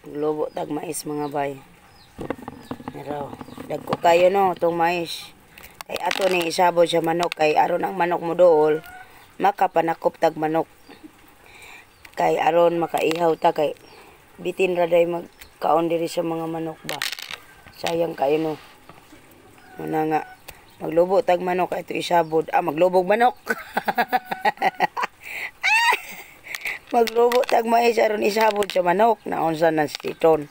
Maglubo tag mais, mga bay. Pero dagko kayo no tong mais. Kay ato ni isabod sa manok kay aron ang manok mo dool makapanakop tag manok. Kay aron makaihaw ta kay bitin ra day magkaon diri sa mga manok ba. Sayang kayo no. Muna nga maglubo tag manok ato isabod. Ah, maglubog manok. Maglubo tag mais aron isabod sa manok. Naunsa na si Titon.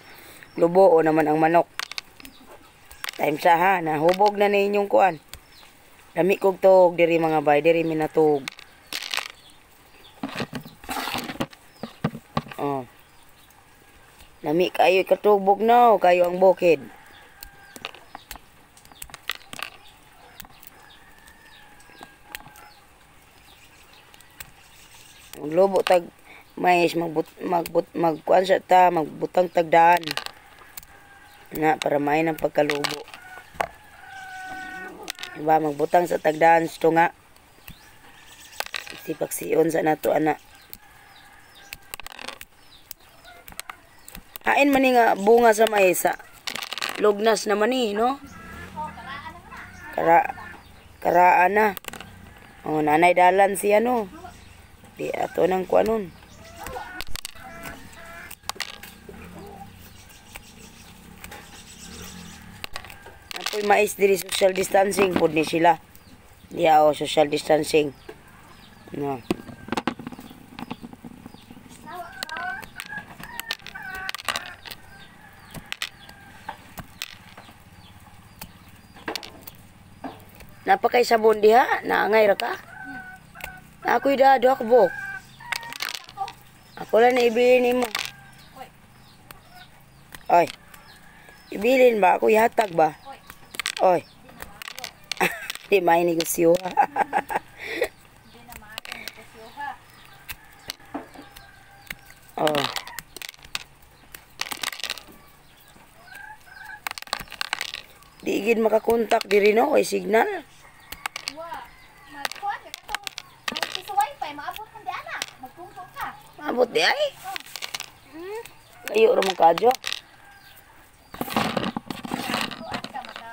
Lubo naman ang manok. Time sa ha, nahubog na ninyong kuan. Lami kog tuog diri, mga bay, diri mi natuog. Oh. Lami kayo katubog no, kayo ang bukid. Maglubo tag mais, magbut magbut magkuan sa ta, magbutang tagdaan. Na para may ng pagkalubo. Diba, magbutang sa tagdaan sto nga. Sipagsion sa nato ana. Hain man ni nga bunga sa mais sa lugnas naman ni, no? Karaan na. Oh, nanay dalan siya no. Di ato nang kuanon. Apoy mais diri, social distancing pud ni sila. Diya oh, social distancing. No. Napakay sabon diha, naangay ra ka. Ako'y dado ako buk. Ako lang na ibilin nimo. Oy. Ibilin ba? Ako ihatag ba? Oy. Di may negosyo. Hindi na maayo negosyo ha. Oh. Di gid makakontak diri no kay signal. Wa, magkuan ka katong ang sa wifi maabot man di ana. Magtungtong ka. Maabot di ay. Oh. Kayo ra man kaadyo. Kuan ka maka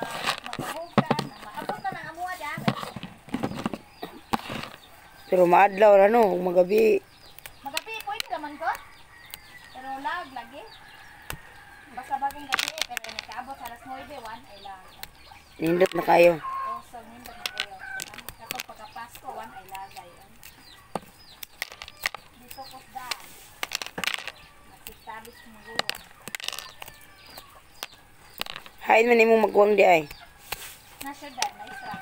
makahog ka, maabot na ng amuha di ana. Pero maadlaw ra no, ug magabi. Magabi pwede naman ko. Pero lag lagi. Basta bagong gabi eh, pero nakaabot sa alas 9, 1 ay lag. Nindot na kayo. Oh, so nindot na kayo. Katong pagka-Pasko, 1 ay lagay. Dito ko daan. Nagsitabis mo. Hain man nimo magwang di ay. Nasa daan, maisra.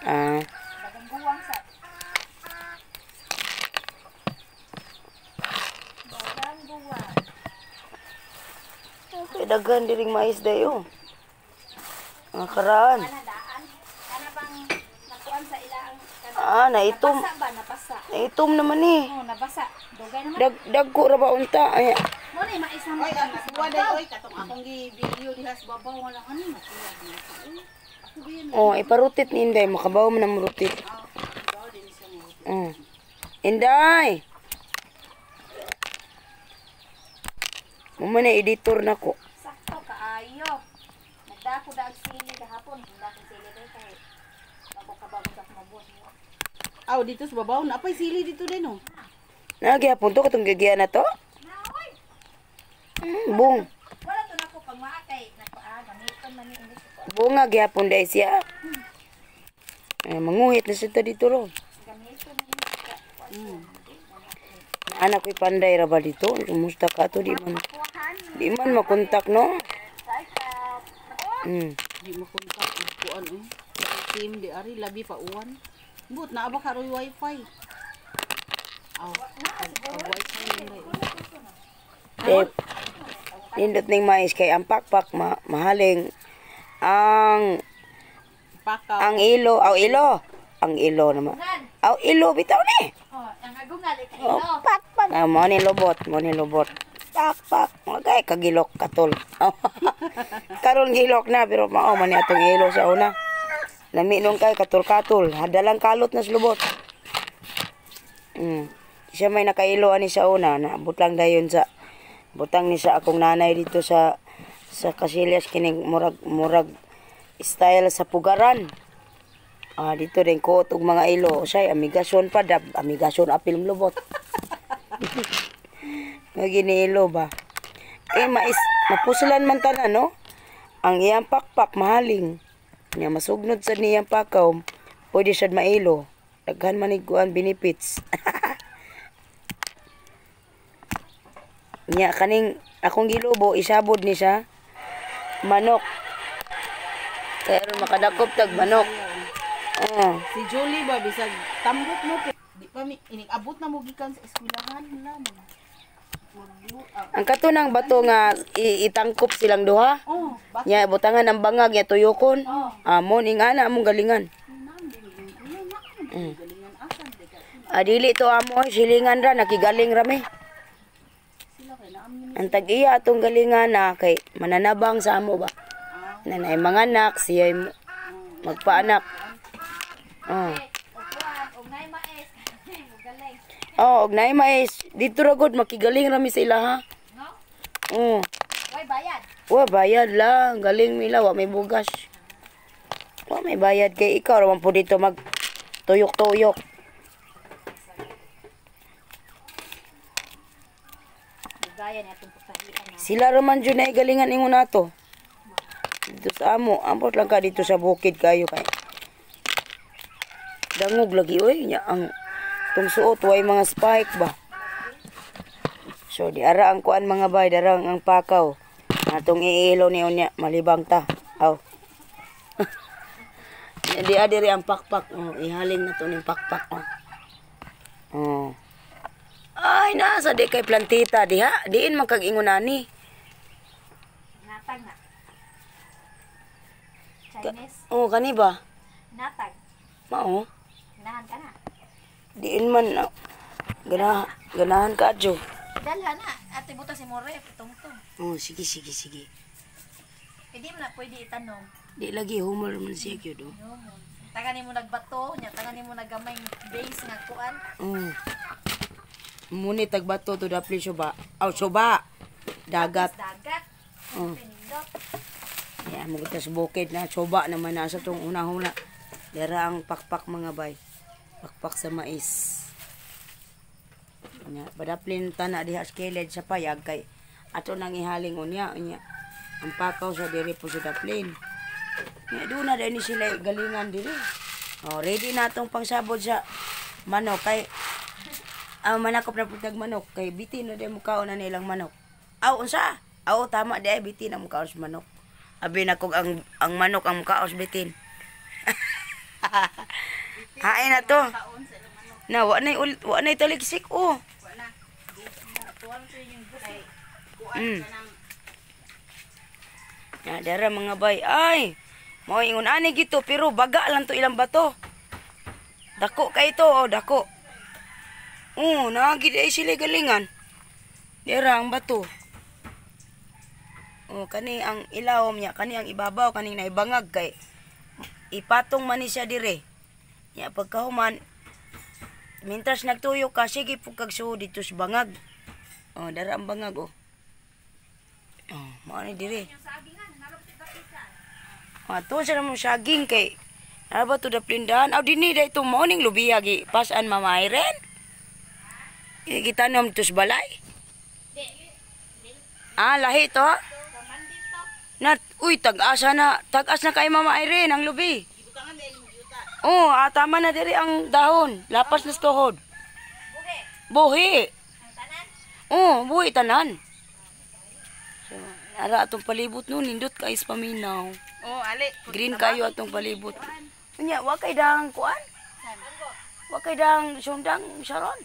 Ah, Dagang guwang sa. Dagang guwang. Kay daghan diring mais dayo. Mga karaan. Ana daan. Ana bang nakuan sa ila ang Ah, naitom. Nabasa ba? Nabasa. Naitom naman eh. Oh, nabasa. Dugay naman. Dagko ra ba unta? Ay, Mo ni mais na Oy, ang nakuha day oy katong akong gi-video diha sa babaw wala ani makuha na. Ako ba oh, iparutit ni Inday, makabaw man ang rutit. Ah, bawo din siya mo. Oh. Inday. Mo man na editor nako. Sakto kaayo. Nagdako dag sili gahapon. Nagdako sili day kay bago ka bago sa mabuhat mo. Aw, dito sa babaw na apay sili dito din oh. Nagyapon to katong gigian na to? Na oy. Bung. Wala to nako pag maakay nako gamiton man ni ini ko. Bunga gyapon dai siya. Ay, manguhit na siya dito ro. Gamiton man ni ka. Anak ko'y panday ra ba dito? Kumusta ka to? Di man makontak no? Di mo kontak og kuan eh. Team di ari labi pa uwan. But naa ba karoy wifi? Aw, ang wifi man Eh, nindot ning mais kay ang pakpak mahaling ang Pakaw. ang ilo, aw ilo. Ang ilo naman. Aw ilo bitaw ni. Oh, ang agungal kay Oh, ilo. pakpak. Ah, mo ni lobot, mo ni lobot. Pakpak, mga kay kagilok katol. Karon gilok na pero mao man ni atong ilo sa una. Lami nung kay katul-katul, hadalang kalot na sa lubot. Siya may nakailo ani sa una, naabot lang dayon sa Butang ni sa akong nanay dito sa Kasilyas kining murag murag style sa pugaran. Ah, dito rin ko og mga ilo. Usay amigasyon pa dab, amigasyon apil lubot. Nga giniilo ba? Eh mais mapuslan man tanan, no? Ang iyang pakpak mahaling. Nya masugnod sa niyang pakaw, pwede siya mailo. Daghan man ni kuan benefits. Nya kaning akong gilubo isabod ni siya manok. Kaya aron makadakop tag manok. Oh. Si Julie ba bisag tambok mo di pa mi inig-abot na mo gikan sa eskwelahan wala mag maglu. Ang katunang bato nga itangkop silang duha. Oh, ba Nya butangan ang bangag nya tuyokon. Oh. Amon ing ana among galingan. Galingan asan di ka Adili to amo ay silingan ra nakigaling ra mi. sila kay naam yun. Ang tag-iya atong galingan na kay mananabang sa amo ba. Nanay mga anak siya magpaanak. Oh. Og kuan, og nay mais. Og galing. Oh, og naay mais dito ra gud makigaling ra mi sa ilaha. No? Oh. Way bayad. Wa bayad lang, galing mila wa may bugas. Wa may bayad kay ikaw ra man po dito mag tuyok-tuyok. Gaya ni atong pagkahian na. Sila ra man jud nay galingan ingon nato. Dito sa amo, ambot lang ka dito sa bukid kayo kay. Dangog lagi oy nya ang tong suot way mga spike ba. So di ara ang kuan mga bay, darang ang pakaw. Atong iilo ni unya malibang ta. Aw. Di diri ang pakpak. Oh, ihaling na to ning pakpak. Oh. Oh. Ay, nasa di kay plantita diha. Diin man kag ingon ani. Natag na. Chinese. Oh, kani ba? Natag. Mao. Ganahan ka na. Diin man ganahan ka adyo. Dalha na. Ate buta si More, tungtong. Oh, sige sige sige. Hindi mo na pwede itanom. Di lagi humol man siya gyud oh. No. Taga nimo nagbato, nya taga nimo nagamay base nga kuan. Oh. Muni tagbato to dapli suba. Aw suba. Dagat. Dagat. Oh. Pinindot. Ya mo kita sa bukid na suba naman nasa tong una-una. Dara ang pakpak mga bay. Pakpak sa mais. Nya badaplin tana diha sa kilid sa payag kay ato nang ihaling unya unya. Ang pakaw sa diri po sa daplin. Nya doon na din sila galingan diri. Oh, ready na atong pangsabod sa manok kay ang manakop na putag manok kay bitin na di mukaon na nilang manok. Aw unsa? Aw tama di ay bitin ang mukaon sa manok. Abi na kog ang manok ang mukaon sa bitin. Hain na to. Na wa nay wa nay taliksik oh. Ya dara mga bay. Ay, mao ingon ani gito pero baga lang to ilang bato. Dako kay to oh, dako. Oh, naagi di ay sila galingan. Dira ang bato. Oh, kani ang ilawom niya, kani ang ibabaw, kani naibangag kay ipatong man ni siya dire. Nya pagkahuman, mintras nagtuyo ka, sige pug kag suod dito sa bangag. Oh, dara ang bangag oh. Oh, mao ni dire. Ah, tuon sa namong saging kay ano ba to daplindahan? Aw dinhi dai to mao ning lubiya gi pasan Mama Irene. Gitanom to sa balay. Ah, lahi to. Na, uy, tag-asa na. Tag-as na kay Mama Irene ang lubi. Oh, tama na diri ang dahon. Lapas na sa tuhod. Buhi. Oh, buhi tanan. So, ara atong palibot no, nindot kay sa paminaw. Oh, ali. Green kayo atong palibot. Unya, wa kay dang kuan? Wa kay dang sundang Sharon.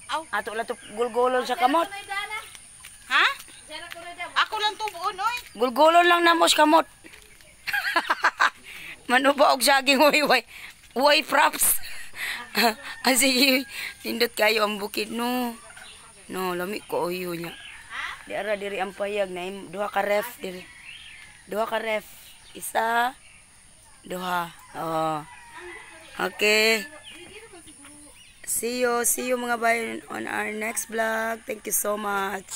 Aw. Ato lang to gulgulon sa kamot. Ha? Ako lang tubuon oy. Gulgulon lang namo sa kamot. Manuba og saging way way. Way props. Ah, sige, nindot kayo ang bukid no. No, lami ko oyo niya. Di ara diri ang payag na duha ka ref diri. Duha ka ref. Isa, duha. Oh. Okay. See you mga bay on our next vlog. Thank you so much.